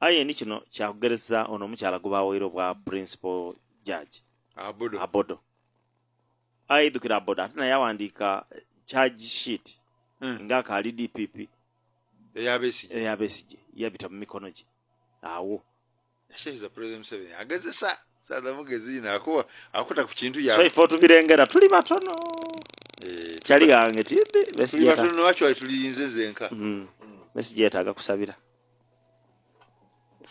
Aye ni kino kyakugeresa ono omukyala gwebawaire obwa principal judge Abodo. Abodo. Aye idhukira Abodo ate naye awandiika charge sheet nga akaali DPP eya Besigye. Eya Besigye yabita mu mikono gye awo. Shehiza President Museveni agezesa saza mugezi ino akuwa akuta ku kintu ya So ife otubirengera tuli batono. Kyali gange tindi tuli Besigye batono actually tuliinze nzenka. Besigye yetaaga kusabira.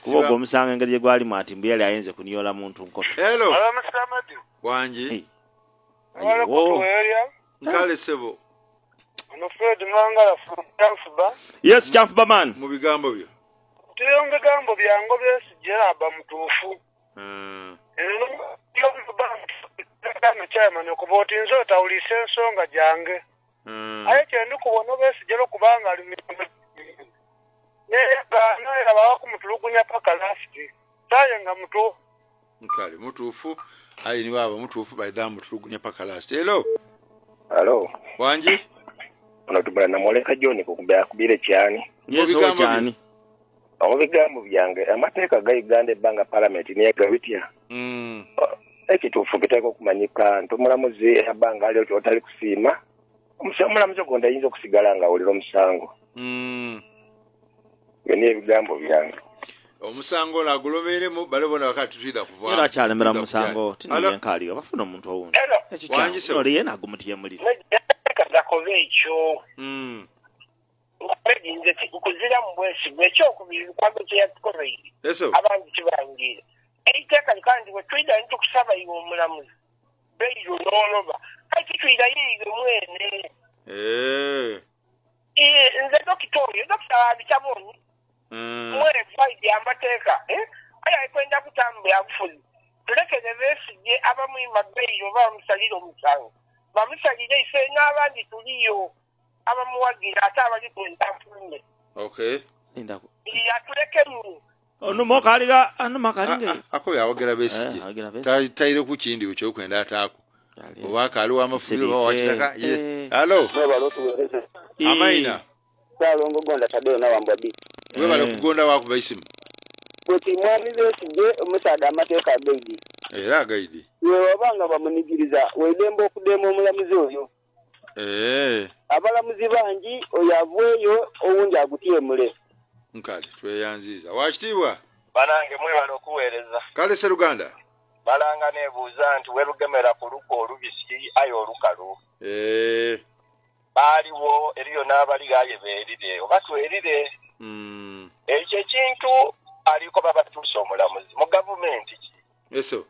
Kuba ogwo omusango engeri gye gwalimu ati mbu yali ayinze kunyola muntu nkoto. Hello. Hello, Mr. Amadu. Wangi. Hey. Wale Ayiwo. kutuweerya. Nkale sebo. Ono Fred Mangala from Kyanfuba. Yes, Kyanfuba man. Mu bigambo byo. Tuyo mu bigambo byange Besigye aba mutuufu. Era chairman okuba oti nze otawulisa ensonga gyange. Aye kye ndi kubona Besigye okubanga ali mu neyegaana era baba kumutulugunya paka last. Saye nga mutuufu. Nkale mutuufu. Aye ni baba mutuufu baidha mutulugunya paka last. Hello. Hello. Wangi. Ono tubula namwoleka John kukubya kubire kyani. Yes, Mu bigambo kyani. Mu bigambo byange amateeka ga Uganda ebbanga parliament niye gabitya. Ekituufu kiteekwa okumanyika nti omulamuzi ebbanga ali otyo otali kusiima. Omulamuzi ogonda ayinza okusigala nga awulira omusango. Ebyo niyo ebigambo byange. Omusango olwo agulobeeremu bale bona bakati tutwida kuva. Era akyalemera mu musango tiniye nkaaliyo bafuna omuntu owundi. Hello. Ekyo Wangi kyangu. sebo. Oli yena agumutiyemulire. Gakoba ekyo. Nze nkuziramu bwesigwa ekyokubiri lukwago kye yatukobeire. Eso. Abandi kibangira. Eiteeka likandi bwe twida nitukusaba iwe omulamuzi. Beiro n'oloba. Kati twirayo iwe mwene. Nze dokita oyo, dokita wabitabonyi. Mwene faidi amateeka. Aye akwenda kutambula bufuzi. Tulekere Besigye abamwima beiro bamusalira omusango. Bamusalire ife n'abandi tuliyo. Abamuwagira ate abali ku ntafume. Okay. Lindako. Yatulekemu. Onuma okaliga, anuma akalinga. Ako yawagira Besigye. Awagira Besigye. Taire ku kindi kyokwenda ataako. Ali. Oba akaali w'amafumbiro oba wakiraka. Sirike. Hello. Mwebale otuweereza. Amaina. Ssalongo Gonda Tadeo Nawambwa B. Webale kugonda wakuba isimu. Bweti mwami Besigye omusaadha amateeka agaidi. Era agaidi. Ye wabanga bamunigiriza weddembe okudeema omulamuzi oyo. Abalamuzi bangi oyo aveeyo owundi agutyemule. Nkale tweyanziza. Wakitiibwa. Banange mwebale okuweereza. Kale Sseruganda. Balanga neebuuza nti werugemera ku luko olubisi aye olukalu. Baaliwo eriyo n'abali aye beerire oba twerire. Ekyo ekintu aliko babatuusa omulamuzi mu gavumenti ki? Eso.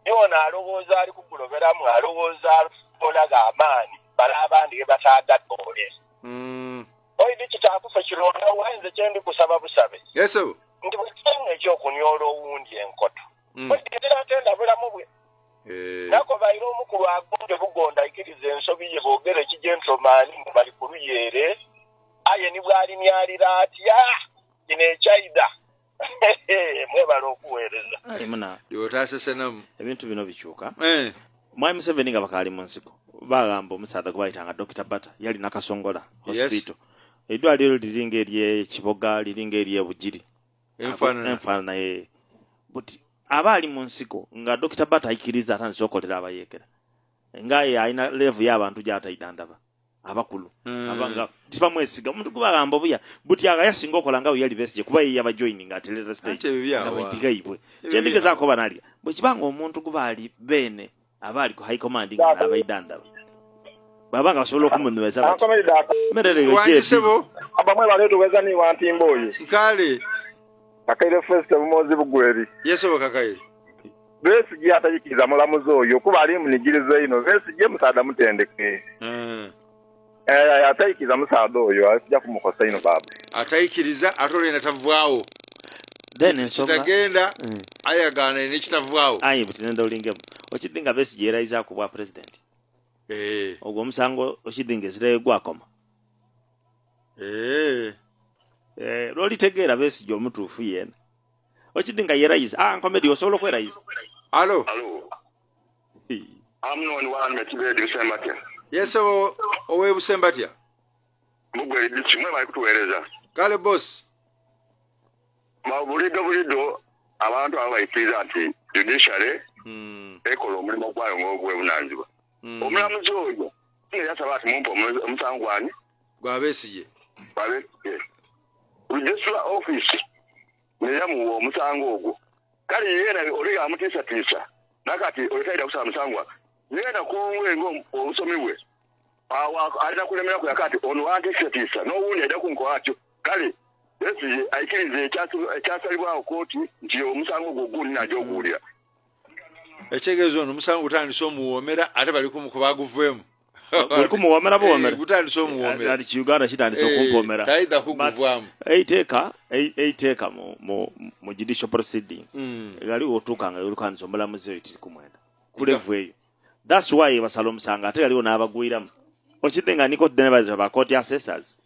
Yona alowooza ali kuguloberamu alowooza olaga amaanyi bale abandi ge bataagattoole. Oidi kitaakufa kirondawo nze kye ndi kusaba busabe. Eso. Nti bwe kimu ekyokunyoola owundi enkoto. Bwe atenda bulamu bwe. Nako baire omukulu agonde bugonda aikiriza ensobi ye boogere ekigentleman mbu bali ku luyeere. Aye ni bw'alimyalira atya kino ekyaida. Mwebale okuweereza. Aye muna. Otasesenamu. Ebintu bino bikyuka. Mwami Museveni nga bakaali mu nsiko bagamba omusaadha gwe bayitanga Dr. Bata yali Nakasongola hospital. Eddwaliro liringa ery'e Kiboga, liringa ery'e Bugiri. Enfaanana. Enfaanana ye. But aba ali mu nsiko nga Dr. Bata aikiriza atandise okolera abayeekera. Nga ye alina level y'abantu gy'ataidandaba. Abakulu. Abanga tibamwesiga omuntu gwe bagamba obuya buti aga yasinga okola nga bwe yali Besigye kuba ye yaba joining at later stage. Ate ebyo byawa. Nga bwebigaibwe. Ebyo Kyendigezaako banalya. Bwe kibanga omuntu gwe baali beene aba ali ku high command nga n'abaidandaba. Baba nga basobola okumunyweza bati. Merere yo Wangi JB. sebo. Abamwe baleeta ni wantimba oyo. Nkale. Kakaire first bumozi bugweri. Yesobo Kakaire. Besigye atayikiriza mulamuzi oyo kuba ali munigiriza ino. Besigye musaadha mutendeke. Atayikiriza musaadha oyo ajja kumukosa ino baba. Atayikiriza ate olwenda tavaawo. Then ensonga Kitagenda ayagaana n'ekitavaawo. Aye buti nenda olingemu. Okiddi nga Besigye yerayiza ku bwa president. Ogwo omusango okiddi nga ezirayo gwakoma. Lwolitegeera Besigye omutuufu yeena. Okiddi nga yerayiza. Nkomedi osobola okwerayiza. Alo. Alo. Amnon wange Kibedi Busembatya. Yes, owe Busembatya. Mugwe district mwe bali kutuweereza. Kale boss. Bulido bulido abantu abo bayikiriza nti judiciary ekola omulimu gwayo ng'ogwebunanzibwa. Omulamuzi oyo yasaba ati mumpe omusango gwani gwa Besigye. Gwa Besigye. Registrar office neyamuwa omusango ogwo. Kale yena oli amutiisatiisa nakati oyo tayida kusaba musango yena kuwe ng'obusomi bwe awo alina kulemera ku yakati ono antiisatiisa n'owundi ayida kunkola atyo. Kale Besigye ayikirize ekyasalibwawo kooti nti omusango ogwo gundi najja oguwulira. Ekitegeeza ono omusango gutandise omuwoomera, ate bali kumukuba aguveemu. Guli kumuwoomera buwoomera. Eh, gutandise omuwoomera. Ati Uganda kitandise okumpomera. Tayida kuguvaamu. Eiteeka mu judicial proceedings galiwo otuuka nga yolukaniza omulamuzi oyo tiri kumwenda ku level eyo. That's why basala omusango, ate galiwo n'abagwiramu okidde nga niko ba court assessors.